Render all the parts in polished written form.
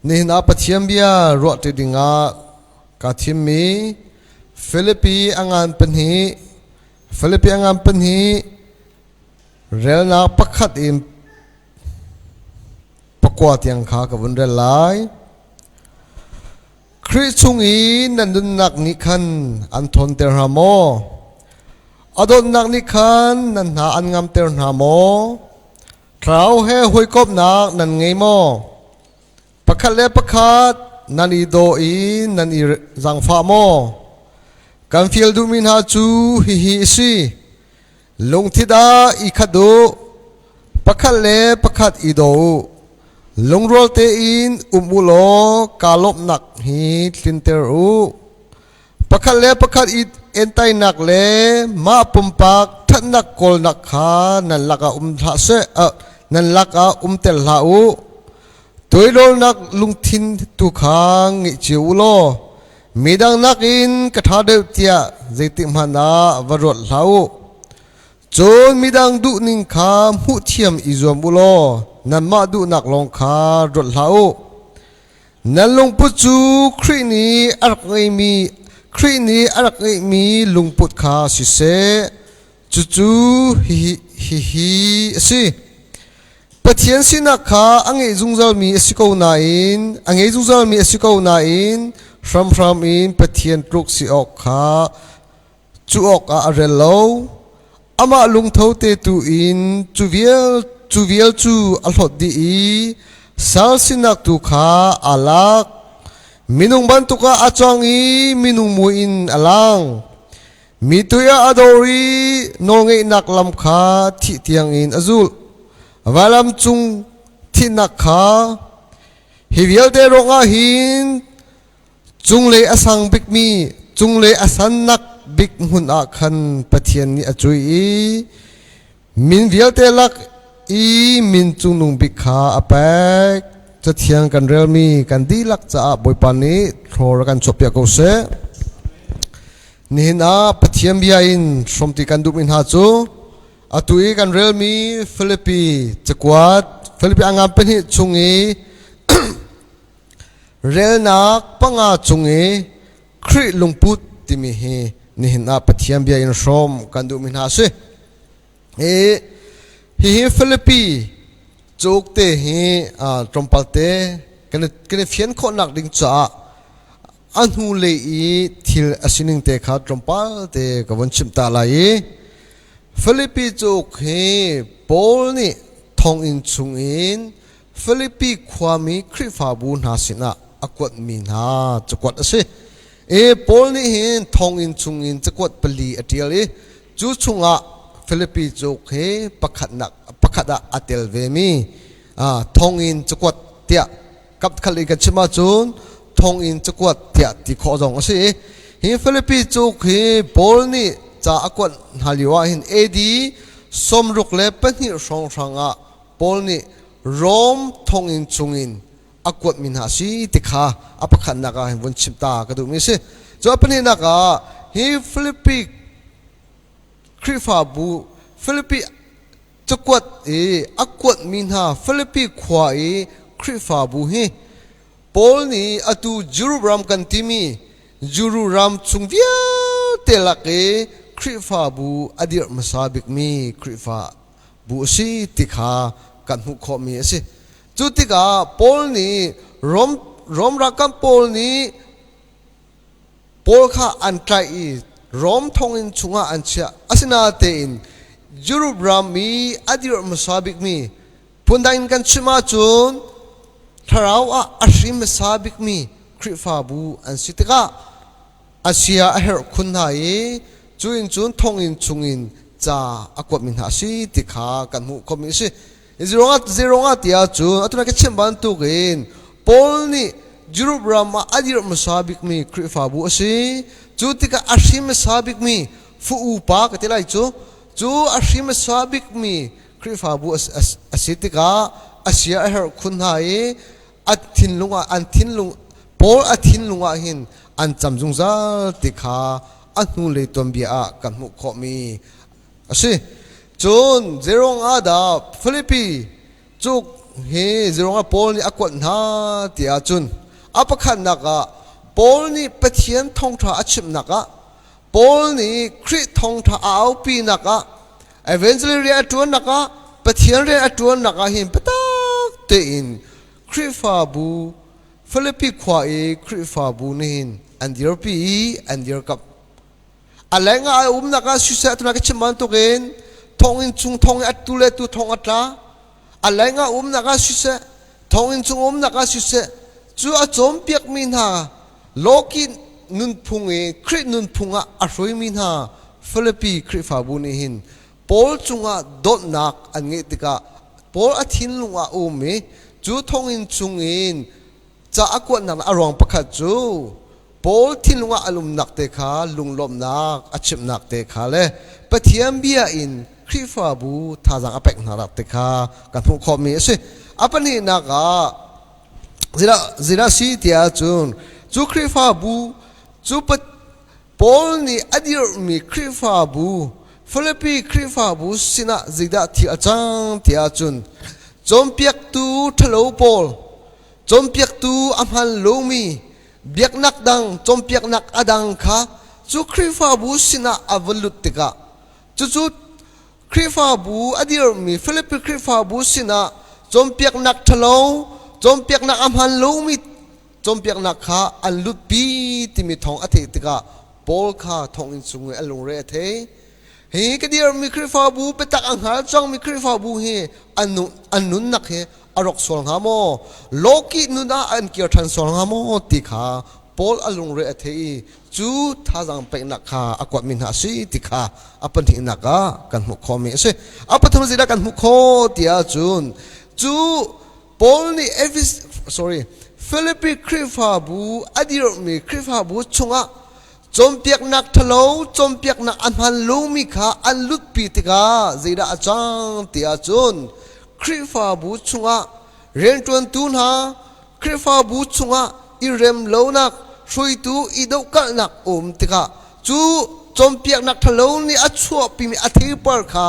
Nihin ah Pathian bia ruah ṭi dingah kaa thimmi Filipi a ngan pahnih Filipi a ngan pahnih relnak pakhat in pakua tiang kha ka vun rel lai. Khrih chung i nan nunnak nih khan an ṭhawnter hna maw? A dawtnak nih khan nan hna an ngamter hna maw? Thlarau he hawikomhnak nan ngei maw? Pakhat le pakhat nan i daw i nan i zaangfah maw? Kan fial duhmi hna cu hihi a si. Lungthit ah i khat u, pakhat le pakhat i daw u. Lungrual tein um u law kaa lawmhnak hi tlinter u. Pakhat le pakhat i entainak le mah pumpak ṭhatnak kawlnak kha nan lakah um hlah seh, nan lakah umter hlah u. Toidornak lungthin tu kha ngeih cio u law midang nakin ka ṭha deuh tiah zeitikhmanh ah va ruat hlah u. Cun midang duhning kha hmuhthiam i zuam u law nanmah duhnak lawng kha ruat hlah u. Nan lungput cu Khrih nih a rak ngeihmi Khrih nih a rak ngeihmi lungput kha siseh, cucu hihi, hihi a si. Pathian sinak kha a ngeih zungzalmi a si ko nain a ngei zungzalmi a si ko nain hramhram in Pathian tluk si awk kha cu awkah a rel lo. Amah lungtho te tu in cu vial cu a hlawt dih i sal sinak tu kha aa lak. Minung bantuk ah a cawng i minung mui in a lang. Mi tui ah a dor i nawlngeihnak lam kha thih tiangin a zulh. Vailam cung thihnak kha hi vialte ruangah hin Cunglei a sang bikmi, cunglei a sannak bik hmun ah khan Pathian nih a cui i min vialte lak i min cungnung bik kha a pek. Cathiang kan relmi kan dihlak caah Bawipa nih thlawr a kan chuahpiak ko seh. Nihin ah Pathian bia in hrawmti kan duhmi hna cu atu i kan relmi Filipi cakuat Filipi a ngan pahnih chung i Relnak panga cung i Khrih lungput timi hi nihin ah Pathian bia in hrawm kan duhmi hna a si. Hi hihi Filipi cauk te hi tlawmpal te kan i fian khawhnak ding caah a hnulei i thil a sining te kha tlawmpal te ka vun chimh ta lai i Filipi cauk hi Paul nih thonginn chungin Filipi khuami Khrihfabu hna sinah a kuatmi hna cakuat a si. E Paul nih hin thonginn chungin cakuat pali a ṭial i cu chungah Filipi cauk hi pakhatnak pakhat ah a tel vemi thonginn cakuat tiah kapkhat in kan chim ahcun thonginn cakuat tiah ti khawh zong a si. Hi Filipi cauk hi Paul nih ca a kuat hna lio ah hin AD 62 hrawnghrang ah Paul nih Rom thonginn chungin a kuatmi hna a si ti kha a pakhatnak ah hin vun chim ta ka duhmi a si. Cu a pahnihnak ah hi Filipi Khrihfabu Filipi cakuat i a kuatmi hna Filipi khua i Khrihfabu hi Paul nih atu Jeru ram kan timi Jeru ram chung vialte lak i Khrihfabu a dirh hmasa bikmi Khrihfa bu a si ti kha kan hmuh khawhmi a si. Cu tikah Paul nih Rom, Rom ralkap pawl nih Paul kha an tlaih i Rom thonginn chungah an chiah. Asinain Europe ram i a dirh hmasa bikmi phundang in kan chim ahcun thlarau ah a hrim hmasa bikmi Khrihfabu an si tikah a sia a herh khun hna i cu in cun thonginn chungin ca a kuatmi hna a si ti kha kan hmuh khawhmi a si. Zeiruangah tiah cun atu ka chim bantukin Paul nih Europe ram ah a dirh hmasa bikmi Khrihfabu a si. Cu tikah a hrim hmasa bikmi fu upa ka ti lai cu cu a hrim hmasa bikmi Khrihfabu a si tikah a sia a herh khun hna i a thinlung ah an thinlung Paul a thinlung ah hin an cam zungzal ti kha a hnulei tuanbia ah kan hmuh khawhmi a si. Cun zeirong ah dah Filipi cu hi zeiruangah Paul nih a kuat hna ti ahcun a pakhatnak ah Paul nih Pathian thawngṭha a chimnak ah Paul nih Khrih thawngṭha a aupinak ah evangelist rian a ṭuannak ah Pathian rian a ṭuannak ah hin biatak tein Khrihfabu Filipi khua i Khrihfabu nih hin an dirpi i an dirkamh. A leng ah a umnak ah siseh tuna ka chim bantukin thonginn chung thong i atu le tu thong a tla. A leng ah umnak ah siseh, thonginn chung umnak ah siseh, cu a cawnpiakmi hna lawki nunphung i Khrih nunphung ah a hruaimi hna Filipi Khrihfabu nih hin Paul cungah dawtnak an ngeih tikah Paul a thinlung ah a um i cu thonginn chungin ca a kuatnak a ruang pakhat cu Paul thinlung ah an umnak te kha lunglawmhnak a chimhnak te kha le Pathian bia in Khrihfabu thazaang a pek hna te kha kan hmuh khawhmi a si. A pahnihnak ah zeidah si tiah cun cu Khrihfabu cu Paul nih a dirhmi Khrihfabu Filipi Khrihfabu sinah zeidah thil a cang tiah cun cawnpiaktu ṭhalo pawl cawnpiaktu a hman lomi biaknak dang cawnpiaknak a dang kha cu Khrihfabu sinah a va lut tikah cucu Khrihfabu a dirhmi Filipi Khrihfabu sinah cawnpiaknak ṭhalo cawnpiaknak a hman lomi cawnpiaknak kha an lutpi timi thawng a theih tikah Paul kha thonginn chung i a lungre a thei. Hi ka dirhmi Khrihfabu biatak a hngal cangmi Khrihfabu hi an nunnak hi a rawk sual hnga maw? Lawkih nun ah an kir ṭhan sual hnga maw ti kha Paul a lungre a thei i cu thazaang peknak kha a kuatmi hna a si ti kha a pahnihnak ah kan hmuh khawhmi a si. A pathum zeidah kan hmuh khawh ti ahcun cu Paul nih Efes sorry Filipi Khrihfabu a dirhmi Khrihfabu chungah cawnpiaknak ṭhalo cawnpiaknak a hman lomi kha an lutpi tikah zeidah a cang ti ahcun Khrihfabu chungah rianṭuantu hna Khrihfabu chungah i rem lonak hruaitu i dohkalhnak um tikah cu cawnpiaknak ṭhalo nih a chuahpimi a theipar kha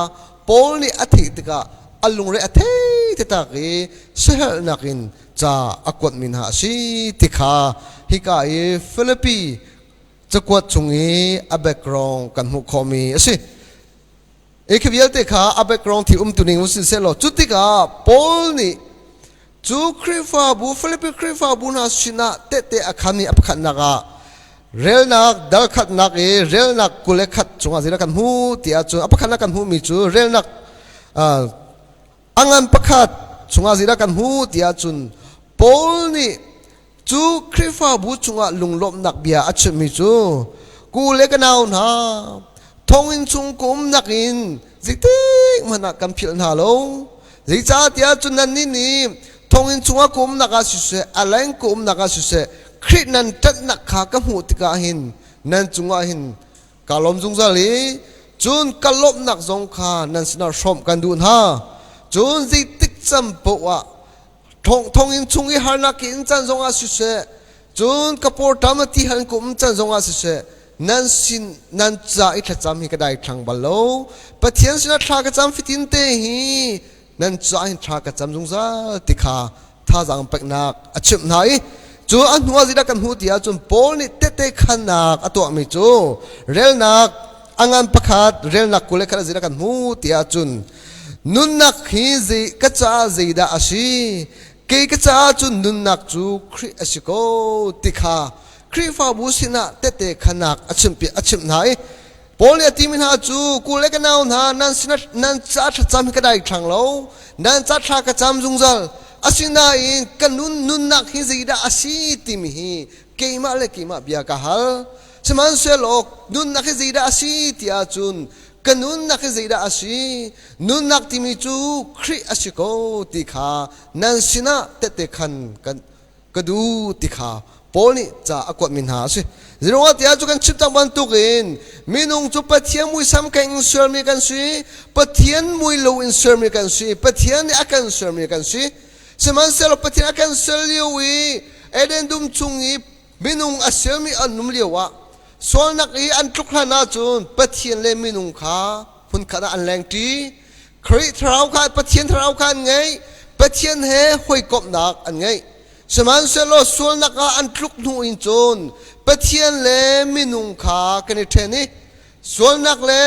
Paul nih a theih tikah a lungre a thei taktak i siaherhnak in ca a kuatmi hna a si ti kha hika i Filipi cakuat chung i a background kan hmuh khawhmi a si. I khi vialte kha a background thil umtuning u siseh law cu tikah Paul nih cu Khrihfabu Filipi Khrihfabu hna sinah tehte a khan i a pakhatnak ah relnak dal khatnak i relnak 21 chungah zeidah kan hmu ti ahcun a pakhatnak kan hmuhmi cu relnak a ngan pakhat chungah zeidah kan hmu ti ahcun Paul nih cu Khrihfabu chungah lunglawmhnak bia a chimmi cu ku le ka nau hna thonginn chung ka umnak in zeitik hmanh ah kan philh hna lo zeicahtiah cun nannih nih thonginn chungah ka umnak ah siseh a leng ka umnak ah siseh Khrih nan ṭanhnak kha ka hmuh tikah hin nan cungah hin Ka lawm zungzal i cun ka lawmhnak zong kha nan sinah hrawmh kan duh hna. Cun zeitik cam paoh ah thonginn chung i harnak in can zongah siseh, cun ka pawṭam a ti han ka um can zongah siseh, nan sin nan ca i thlacam hi ka daithlang bal lo. Pathian sinah thla ka cam fitin te hi nan caah hin thla ka cam zungzal ti kha thazaang peknak a chimh hna i cu a hnu ah zeidah kan hmuh ti ahcun Paul nih tehte khannak a tuahmi cu relnak a ngan pakhat relnak 21 zeidah kan hmuh ti ahcun nunnak hi zei ka caah zeidah a si kei ka caah cun nunnak cu Khrih a si ko ti kha Khrihfabu sinah tehte khannak a chimh a chimh hna i Paul nih a timi hna cu ku le ka nau hna nan sinah nan ca thlacam hi ka dai thlang lo nan ca thla ka cam zungzal asinain ka nun nunnak hi zeidah a si timi hi keimah le keimah bia ka hal sihmanhsehlaw nunnak hi zeidah a si ti ahcun ka nunnak hi zeidah a si nunnak timi cu Khrih a si ko ti kha nan sinah tehte khan kan ka duh ti kha Paul nih ca a kuatmi hna a si. Zeiruangah tiah cu kan chim cang bantukin minung cu Pathian muisam keng in sermi kan si, Pathian mui lo in sermi kan si, Pathian nih a kan sermi kan si. Sihmanhsehlaw Pathian a kan ser lio i Eden dum chung i minung a sermi an um lio ah sualnak i an tluk hlan ahcun Pathian le minung kha hmunkhat ah an lengṭi. Khrih thlarau kha Pathian thlarau kha an ngei. Pathian he hawikomhnak an ngei. Sihmanhsehlaw sualnak ah an tluk hnu in cun Pathian le minung kha kan i ṭhen i sualnak le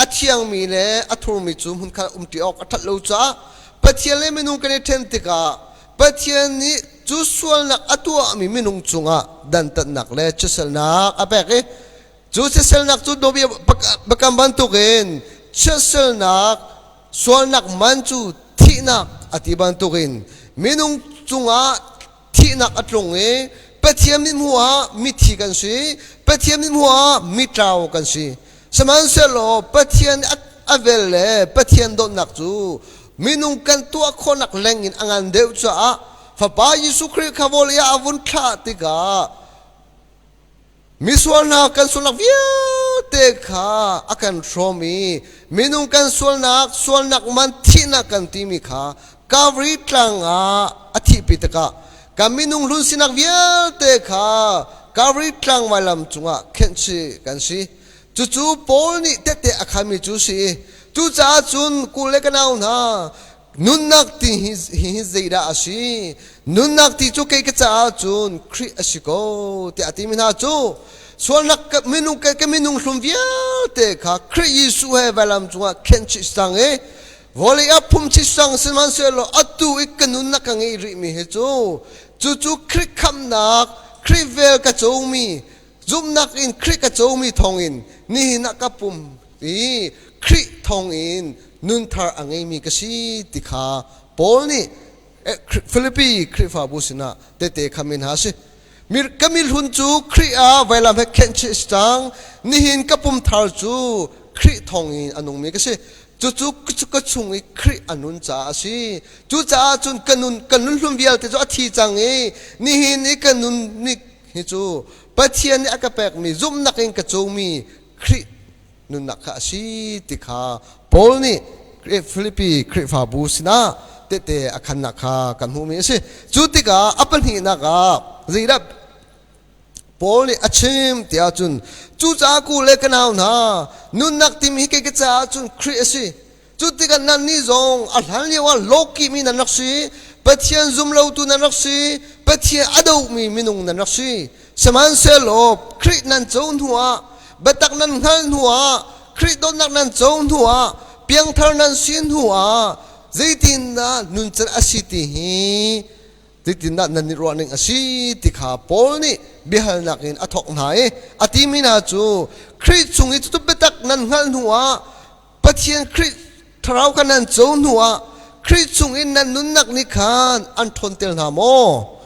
a thiangmi le a thurmi cu hmunkhat umṭi awk a ṭhat lo caah Pathian le minung kan i ṭhen tikah Pathian nih cu sualnak a tuahmi minung cungah dantatnak le chiatsernak a pek i cu chiatsernak cu biakam bantukin chiatsernak sualnak man cu thihnak a ti bantukin minung cungah thihnak a tlung i Pathian mithmuh ah mithi kan si, Pathian mithmuh ah mitlau kan si. Sihmanhsehlaw Pathian a vel le Pathian dawtnak cu minung kan tuah khawhnak leng in a ngan deuh caah Fapa Jesuh Khrih kha vawlei ah a vun thlah tikah Misual hna kan sualnak vialte kha a kan hrawm i minung kan sualnak, sualnak man thihnak kan timi kha Calvary tlang ah a thihpi tikah kan minung hlun sinak vialte kha Calvary tlang vailam cungah khenhchih kan si. Cucu Paul nih tehte a khanmi cu si i cucaah cun ku le ka nau hna Nunnak ti hi, hi zeidah a si? Nunnak ti cu kei ka caah cun Khrih a si ko tiah a timi hna cu sualnak minung ka minung hlum vialte kha Khrih Jesuh he vailam cungah khenhchih cang i vawlei ah phumchih cang sihmanhsehlaw atu i ka nunnak ka ngeih rihmi hi cu cucu Khrih khamhnak Khrih vel ka comi zumhnak in Khrih ka comi thawngin nihin ah ka pum i Khrih thawngin nunthar a ngeimi ka si ti kha Paul nih Filipi Khrihfabu sinah tehte kham in hna a si. Ka mihlun cu Khrih ah vailam he khenhchih a si cang. Nihin ka pum thar cu Khrih thawngin a nungmi ka si. Cucu ka chung i Khrih a nun caah a si. Cucaah cun ka nun ka nun hlun vialte cu a thi cang i nihin i ka nun ni hi cu Pathian nih a ka pekmi zumhnak in ka comi Khrih nunnak kha a si ti kha Paul nih Filipi Khrihfabu sinah tehte a khannak kha kan hmuhmi a si. Cu tikah a pahnihnak ah zeidah Paul nih a chim ti ahcun cucaah ku le ka nau hna nunnak timi hi kei ka caah cun Khrih a si. Cu tikah nannih zong a hlan lio ah lawkihmi nan rak si, Pathian zum lotu nan rak si, Pathian a dohmi minung nan rak si. Sihmanhsehlaw Khrih nan co hnuah, biatak nan hngalh hnuah, Khrih dawtnak nan co hnuah, piangthar nan si hnuah, zeitindah nuncan a si ti hi zeitindah nan i ruah ning a si ti kha Paul nih biahalnak in a thawk hna i a timi hna cu Khrih chung i cucu biatak nan hngalh hnuah Pathian Khrih thlarau kha nan co hnuah Khrih chungin nan nunnak nih khan an ṭhawnter hna maw?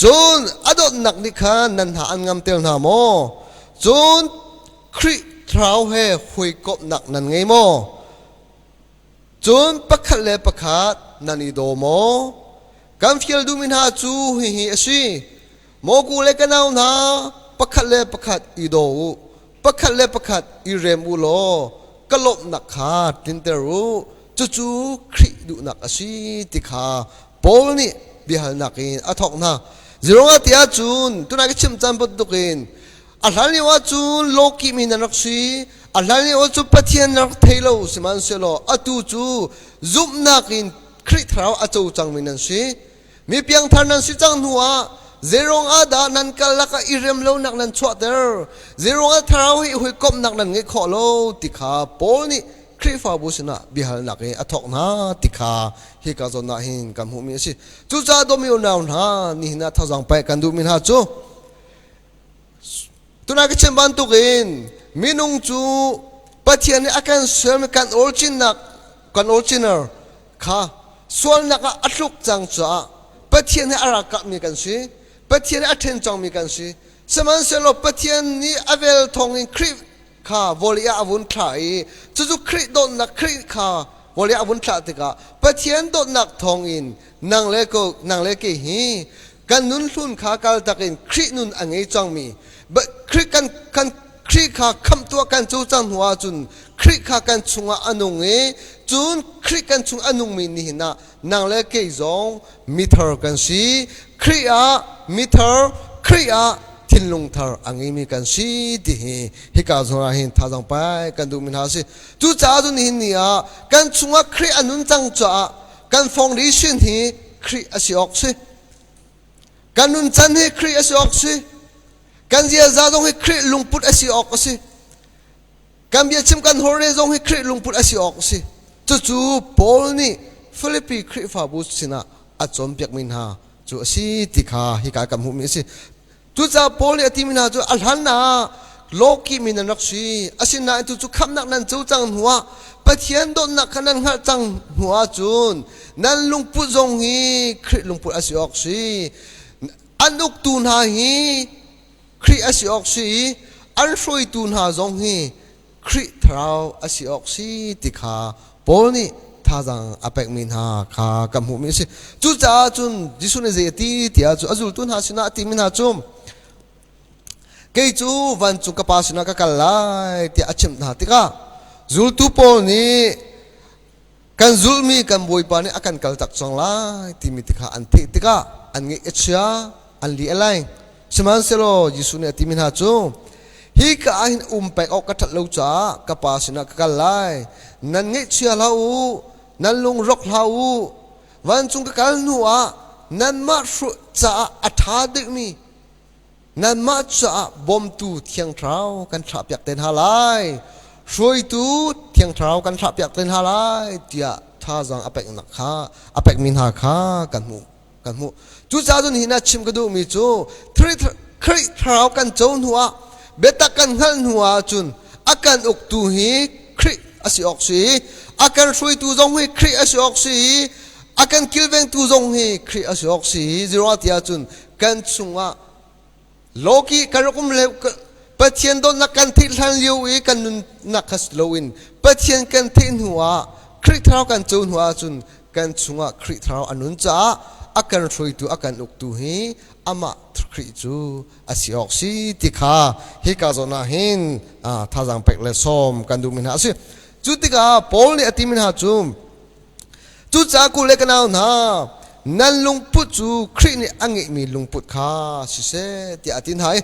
Cun a dawtnak nih khan nan hna an ngamter hna maw? Cun Khrih thlarau he hawikomhnak nan ngei maw? Cun pakhat le pakhat nan i daw maw? Kan fial duhmi hna cu hihi a si. Maw ku le ka nau hna, pakhat le pakhat i daw u. Pakhat le pakhat i rem u law ka lawmhnak kha tlinter u. Cucu Khrih duhnak a si ti kha Paul nih biahalnak in a thawk hna. Zeruangah ti ahcun tunai ka chim caan bantukin a hlan lio ahcun lawkihmi nan rak si, a hlan lio cu Pathian nan rak thei lo sihmanhsehlaw atu cu zumhnak in Khrih thlarau a co cangmi nan si. Mi piangthar nan si cang hnu ah zeiruang ah dah nan karlak ah i rem lonak nan chuahter? Zeiruang ah thlarau hi hawikomhnak nan ngeih khawh lo ti kha Paul nih Khrihfabu sinah biahalnak i a thawk hna ti kha hika zawn ah hin kan hmuhmi a si. Cucaah dawmi unau hna, nihin ah thazaang pek kan duhmi hna cu tunai ka chim bantukin minung cu Pathian nih a kan sermi kan origin-nak kan original kha sualnak ah a tluk cang caah Pathian he a ralkapmi kan si. Pathian he a ṭhen cangmi kan si. Sihmanhsehlaw Pathian nih a vel thawngin Khrih kha vawlei ah a vun thlah i cucu Khrih dawtnak Khrih kha vawlei ah a vun thlah tikah Pathian dawtnak thawngin nang le ko nang le kei hi kan nun hlun kha kaltak in Khrih nun a ngei cangmi Khrih kan kan Khrih kha khamhtu ah kan co cang hnu ahcun Khrih kha kan chungah a nung i cun Khrih kan chung a nungmi nihin ah nang le kei zong mithar kan si. Khrih ah mithar, Khrih ah thinlung thar a ngeimi kan si ti hi hika zawn ah hin thazaang pai kan duhmi hna a si. Cucaah cun nihin ni ah kan chungah Khrih a nun cang caah Kan foundation hi Khrih a si awk si. Kan nuncan hi Khrih a si awk si. Kan ziaza zong hi Khrih lungput a si awk a si. Kan biachim kan hawre zong hi Khrih lungput a si awk a si. Cucu Paul nih Filipi Khrihfabu sinah a cawnpiakmi hna cu a si ti kha hika kan hmuhmi a si. Cucaah Paul nih a timi hna cu a hlan ah lawki mi nan rak si. Asinain tu cu khamhnak nan co cang hnuah Pathian dawtnak kha nan hngalh cang hnuah cun nan lungput zong hi Khrih lungput a si awk si. An uktu hna hi Khrih a si awk si i an hruaitu hna zong hi Khrih thlarau a si awk si ti kha Paul nih thazaang a pekmi hna kha kan hmuhmi a si. Cucaah cun Jesuh nih zei a ti tiah cu a zultu hna sinah a timi hna cu kei cu vancung ka pa sinah ka kal lai tiah a chimh hna tikah zultu pawl nih kan zulhmi kan Bawipa nih a kan kaltak cang lai timi ti kha an theih tikah an ngaih a chia, an li a lai. Sihmanhsehlaw Jesuh nih a timi hna cu, hi ka ah hin um pek awk ka ṭhat lo caah ka Pa sinah ka kal lai. Nan ngaihchia hlah u, nan lung rawk hlah u. Vancung ka kal hnu ah nanmah hruh caah a ṭha deuhmi nanmah caah bawmtu Thiang Thlarau kan thlahpiak te hna lai. Hruaitu Thiang Thlarau kan thlahpiak te hna lai tiah thazaang a peknak kha a pekmi hna kha kan hmuh kan hmuh. Cucaah cun hi na chim ka duhmi cu Khrih Thlarau kan co hnu ah biatak kan hngalh hnu ah cun a kan uktu hi Khrih a si awk si a kan hruaitu zong hi Khrih a si awk si a kan kilvengtu zong hi Khrih a si awk si ziruang tiah cun kan chungah lawki kan rak um le Pathian dawtnak kan theih hlan lio i kan nunnak kha si loin Pathian kan theih hnu ah Khrih Thlarau kan co hnu ah cun kan chungah Khrih Thlarau a nun caah a kan hruaitu a kan uktu hi amah Khrih cu a si awk si ti kha hika zawn ah hin thazaang pek le sawm kan duhmi hna a si. Cu tikah Paul nih a timi hna cu Cucaah ku le ka nau hna, nan lungput cu Khrih nih a ngeihmi lungput kha siseh tiah a ti hna i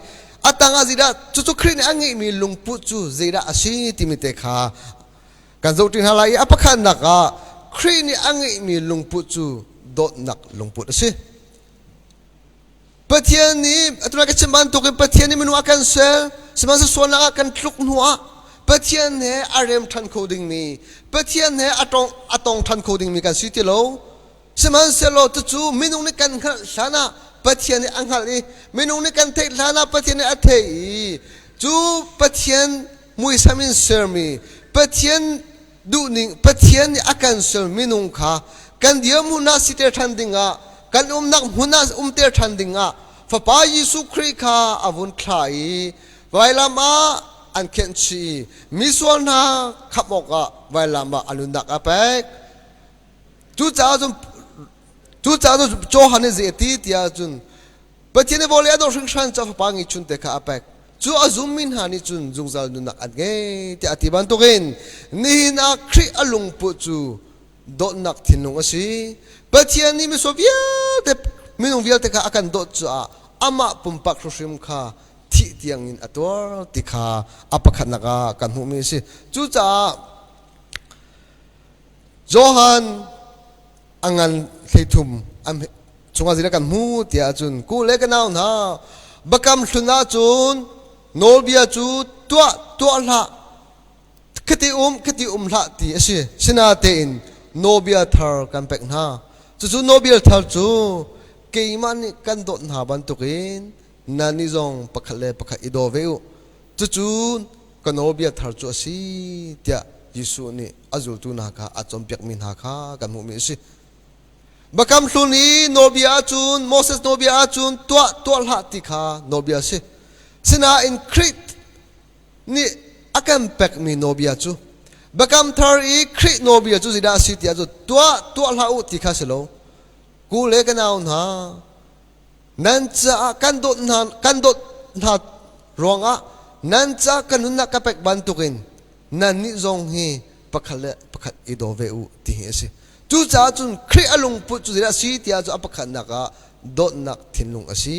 a tangah zeidah cucu Khrih nih a ngeihmi lungput cu zeidah a si timi te kha kan zohṭi hna lai i a pakhatnak ah Khrih nih a ngeihmi lungput cu dawtnak lungput a si. Pathian nih atu ka chim bantukin Pathian nih minung a kan ser sihmanhsehlaw sualnak ah kan tluk hnuah Pathian he a rem ṭhan kho dingmi Pathian he a tong a tong ṭhan kho dingmi kan si ti lo. Sihmanhsehlaw cucu minung nih kan hngalh hlan ah Pathian nih a hngalh i minung nih kan theih hlan ah Pathian nih a theih i cu Pathian muisam in sermi Pathian duhning Pathian nih a kan ser minung kha kan dirhmun ah siter ṭhan dingah kan umnak hmun ah umter ṭhan dingah Fapa Jesuh Khrih kha a vun thlah i vailam ah an khenh chih i misual hna khamh awkah vailam ah a nunnak a pek. Cucaah cun cucaah cun Johan nih zei a ti tiah cun Pathian nih vawlei a dawh hringhran cu a Fapa ngeihchun te kha a pek. Cu a zummi hna nih cun zungzal nunnak an ngei tiah a ti bantukin nihin ah Khrih a lungput cu dawtnak thinlung a si. Pathian nih misual vialte minung vialte kha a kan dawt caah amah pumpak hrimhrim kha thih tiangin a tuar ti kha a pakhatnak ah kan hmuhmi a si. Cucaah Johan a ngan 13 chungah zeidah kan hmu tiah cun ku le ka nau hna bakam hlun ahcun nawlbia cu tuah tuah hlah khati um khati um hlah ti a si. Sinatein nawlbia thar kan pek hna. Cucu nawlbia thar cu keimah nih kan dawt hna bantukin nannih zong pakhat le pakhat i daw ve u. Cucu ka nawlbia thar cu a si tiah Jesuh nih a zultu hna kha a cawnpiakmi hna kha kan hmuhmi a si. Bakam hlun i nawlbia ahcun Moses nawlbia ahcun tuah tuah hlah ti kha nawlbia a si. Sinain Khrih nih a kan pekmi nawlbia cu Bakam thar i Khrih nawlbia cu zeidah a si tiah cu tuah tuah hlah u ti kha si lo. Ku le ka nau hna nan caah kan dawt hna kan dawt hna ruangah nan ca ka nunnak ka pek bantukin nannih zong hi pakhat le pakhat i daw ve u ti hi a si. Cucaah cun Khrih a lungput cu zeidah a si tiah cu a pakhatnak ah dawtnak thinlung a si.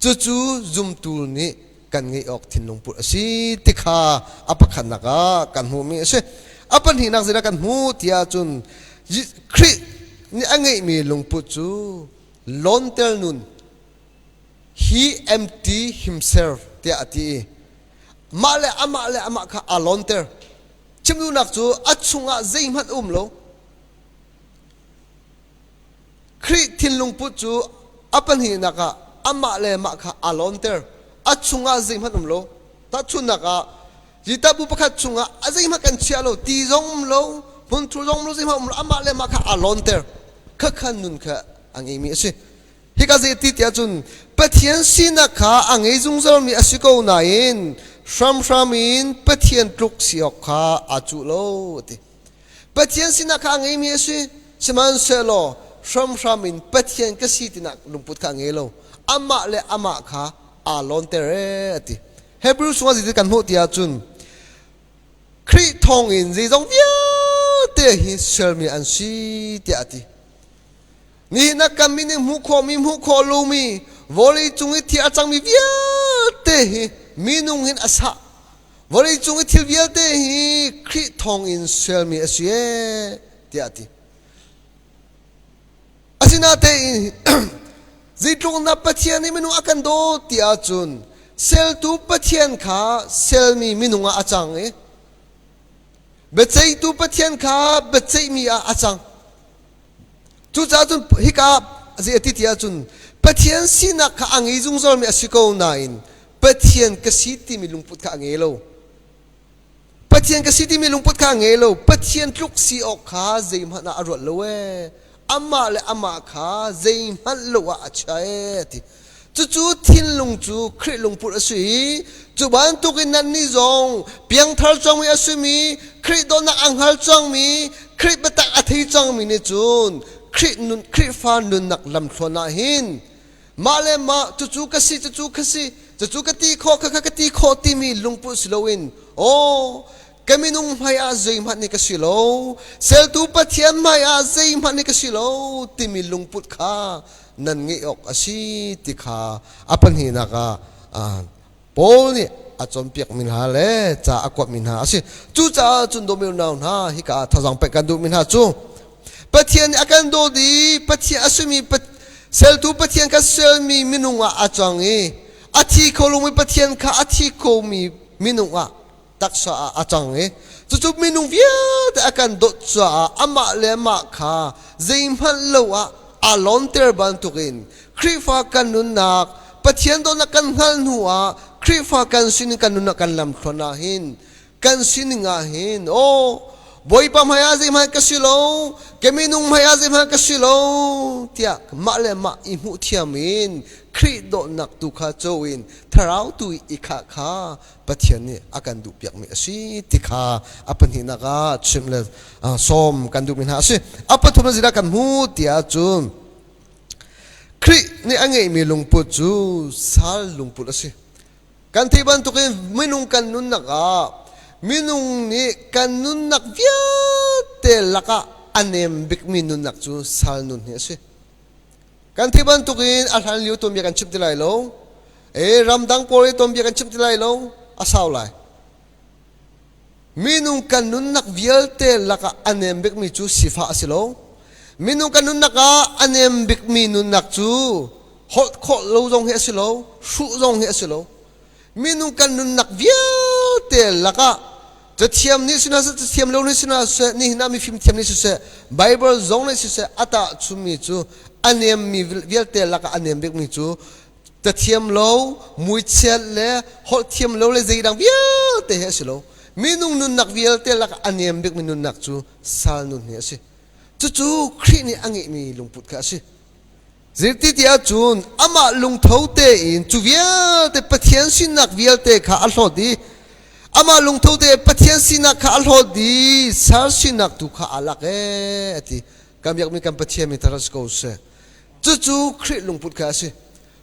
Cucu zumtu nih kan ngeih awk thinlung put a si ti kha a pakhatnak ah kan hmuhmi a si. A pahnihnak zeidah kan hmuh tiah cun Khrih nih a ngeihmi lungput cu lawnter nun, he empty himself tiah a ti i mah le amah le amah kha aa lawnter. Chim duhnak cu a chungah zeihmanh um lo. Khrih thinlungput cu a pahnihnak ah amah le mah kha aa lawnter. A chungah zeihmanh um lo. Tahchunhnak ah, Jitabu pakhat chungah a zeihmanh kan chia lo, ti zong um lo, hmunthur zong um lo, zeihmanh um lo, amah le mah kha aa lawnter. Khakhan nun kha a ngeimi a si. Hika zei ti tiah cun Pathian sinak kha a ngei zungzalmi a si ko nain hramhram in Pathian tluk si awk kha aa cuh lo a ti. Pathian sinak kha a ngeimi a si, sihmanhsehlaw hramhram in Pathian ka si tinak lungput kha a ngei lo. Amah le amah kha aa lawnter ee a ti. Hebrew chungah zeitin kan hmuh ti ahcun Khrih thawngin zeizong vialte hi sermi an si tiah a ti. Nihin ah kan min in hmuh khawhmi hmuh khawh lomi vawlei cung i thil a cangmi vialte hi minung hin a sah. Vawlei cung i thil vialte hi Khrih thawngin sermi a si ee tiah a ti. Asinain zeitluk na Pathian nih minung a kan dawt ti ahcun seltu Pathian kha selmi minung ah a cang i biaceihtu Pathian kha biaceihmi ah a cang. Cucaah cun hika zei a ti ti ahcun Pathian sinak kha a ngei zungzalmi a si ko nain Pathian ka si timi lungput kha a ngei lo. Pathian ka si timi lungput kha a ngei lo. Pathian tluk si awk kha zeihmanh ah a ruat lo ee. Amah le amah kha zeihmanh lo ah a chia ee a ti. Cucu thinlung cu Khrih lungput a si i cu bantukin nannih zong piangthar cangmi a simi Khrih dawtnak a hngal cangmi Khrih biatak a thei cangmi nih cun Khrih nun Khrihfa nunnak lamthluan ah hin mah le mah cucu ka si cucu ka si cucu ka ti khawh khakha ka ti khawh timi lungput si loin aw ka minung hmai ah zeihmanh nih ka si lo seltu Pathian hmai ah zeihmanh nih ka si lo timi lungput kha nan ngeih awk a si ti kha a pahnihnak ah Paul nih a cawnpiak mi hna le ca a kuat mi hna a si. Cucaah cun dawmi unau hna hika ah thazang pek kan duhmi hna cu Pathian nih a kan dawt i Pathian a simi seltu Pathian kha selmi minung ah a cang i a thi kho lomi Pathian kha a thi khomi minung ah taksa ah a cang i cucu minung vialte a kan dawt caah amah le amah kha zeihmanh lo ah aa lawnter bantukin Khrihfa kan nunnak Pathian dawtnak kan hngalh hnu ah Khrihfa kan sining kan nunnak kan lamthluan ah hin kan sining ah hin aw Bawipa hmai ah zeihmanh ka si lo ka minung hmai ah zeihmanh ka si lo tiah mah le mah i hmuh thiam in Khrih dawtnak tu kha co in thlarau tu i khah kha Pathian nih a kan duhpiakmi a si ti kha a pahnihnak ah chimh le sawm kan duhmi hna a si. A pathum zeidah kan hmu tiah cun Khrih nih a ngeihmi lungput cu sal lungput a si. Kan theih bantukin minung kan nunnak ah minung nih kan nunnak vialte lakah a nem bikmi nunnak cu sal nun hi a si. Kan theih bantukin a hlan lio tuanbia kan chim ti lai lo. E ramdang pawl i tuanbia kan chim ti lai lo. A sau lai. Minung kan nunnak vialte lakah a nem bikmi cu sifah a si lo. Minung kan nunnak ah a nem bikmi nunnak cu holh khawh lo zong hi a si lo, hruh zong hi a si lo. Minung kan nunnak vialte lakah cathiam nih si hna seh, cathiam lo nih si hna seh, nihin ah mifim thiam nih siseh, Bible zong nih siseh, a tahchunmi cu a nemmi vialte lakah a nem bikmi cu cathiam lo, muichiat le holh thiam lo le zeidang vialte hi a si lo. Minung nunnak vialte lakah a nem bikmi nunnak cu sal nun hi a si. Cucu Khrih nih a ngeihmi lungput kha a si. Zeiti ti ahcun amah lungtho tein cu vialte Pathian sinak vialte kha a hlawt i amah lungtho te Pathian sinak kha a hlawt i sal sinak tu kha aa lak ee a ti. Kan biakmi kan Pathian mi thar si ko seh. Cucu Khrih lungput kha a si.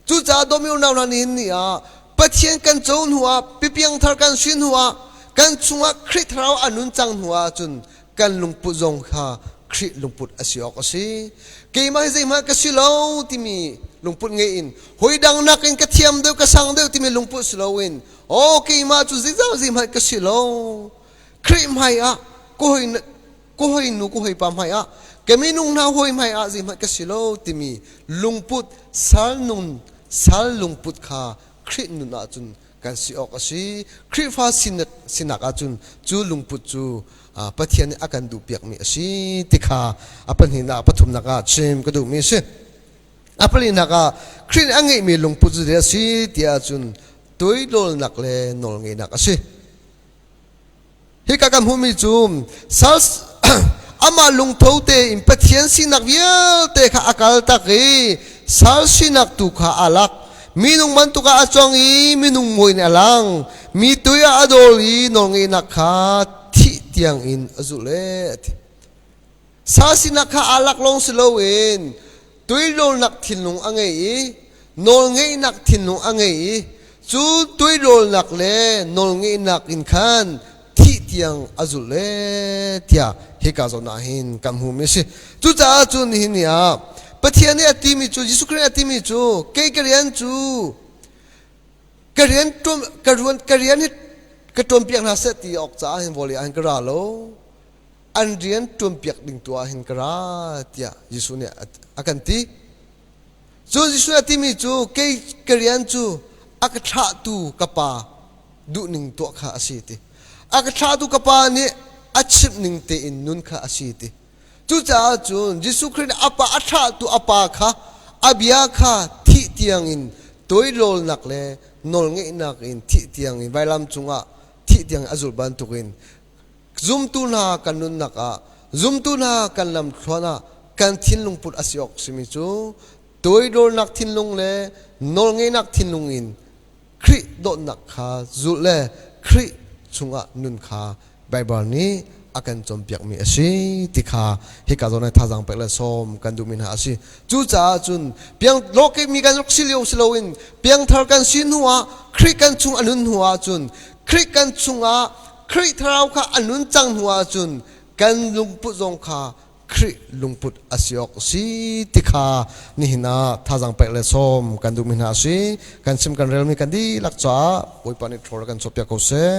Cucaah dawmi unau hna nihin ni ah Pathian kan co hnu ah pipiang thar kan si hnu ah kan chungah Khrih thlarau a nun cang hnu ah cun kan lungput zong kha Khrih lungput a si awk a si. Keimah hi zeihmanh ka si lo timi lungput ngei in hawi dang nakin ka thiam deuh ka sang deuh timi lungput si loin aw keimah cu zeizah zeihmanh ka si lo. Khrih hmai ah ka hoi nu ka hoi pa hmai ah Ka minung hna hawi hmai ah zeihmanh ka si lo timi lungput sal nun sal lungput kha Khrih nun ahcun kan si awk a si. Khrihfa sinak ahcun cu lungput cu Pathian nih a kan duhpiakmi a si ti kha a pahnihnak pathumnak ah chim ka duhmi a si. A palinak ah Khrih nih a ngeihmi lungput cu zei a si ti ahcun toidawlnak le nawlngeihnak a si. Hika kan hmuhmi cu sal amah lungtho tein Pathian sinak vialte kha a kal tak i sal sinak tu kha a lak. Minung bantuk ah a cuang i minung mui in a lang. Mi tui ah a dawl i nawlngeihnak kha thih tiang in a zulh e a ti. Sal sinak kha aa lak lawng si loin tuilawlnak thinlung a ngei i nawlngeihnak thinlung a ngei i cu tuilawlnak le nawlngeihnak in khan thih tiang a zulh le tiah hika zawn ah hin kan hmuhmi a si. Cucaah cun nihin ni ah Pathian nih a timi cu Jesuh Khrih a timi cu kei ka rian cu ka rian ka ruan ka rian hi ka ṭuanpiak hna seh ti awk caah hin vawlei ah hin ka ra lo. An rian ṭuanpiak ding tu ah hin ka ra tiah Jesuh nih a kan ti. Cu Jesuh nih a timi cu kei ka rian cu a ka thlahtu ka pa duhning tuah kha a si ti. A ka thlahtu ka pa nih a chimh ning tein nun kha a si ti. Cucaah cun Jesuh Khrih nih a pa a thlahtu a pa kha a bia kha thih tiangin toilawlnak le nawlngeihnak in thih tiangin vailam cungah thih tiang a zulh bantukin Zumtu hna kan nunnak ah, zumtu hna kan lamthluan ah kan thinlung put a si awk simi cu toidornak thinlung le nawlngeihnak thinlung in Khrih dawtnak kha zulh le Khrih chungah nun kha Baibal nih a kan cawnpiakmi a si ti kha hika zawn ah thazaang pek le sawm kan duhmi hna a si. Cucaah cun piang lawkihmi kan rak si lio si loin piangthar kan si hnu ah Khrih kan chung a nun hnu ah cun Khrih kan chungah Khrih thlarau kha a nun cang hnu ahcun kan lungput zong kha Khrih lungput a si awk a si ti kha nihin ah thazaang pek le sawm kan duhmi hna a si. Kan chim kan relmi kan dihlak caah Bawipa nih thawl kan cawpiak ko seh.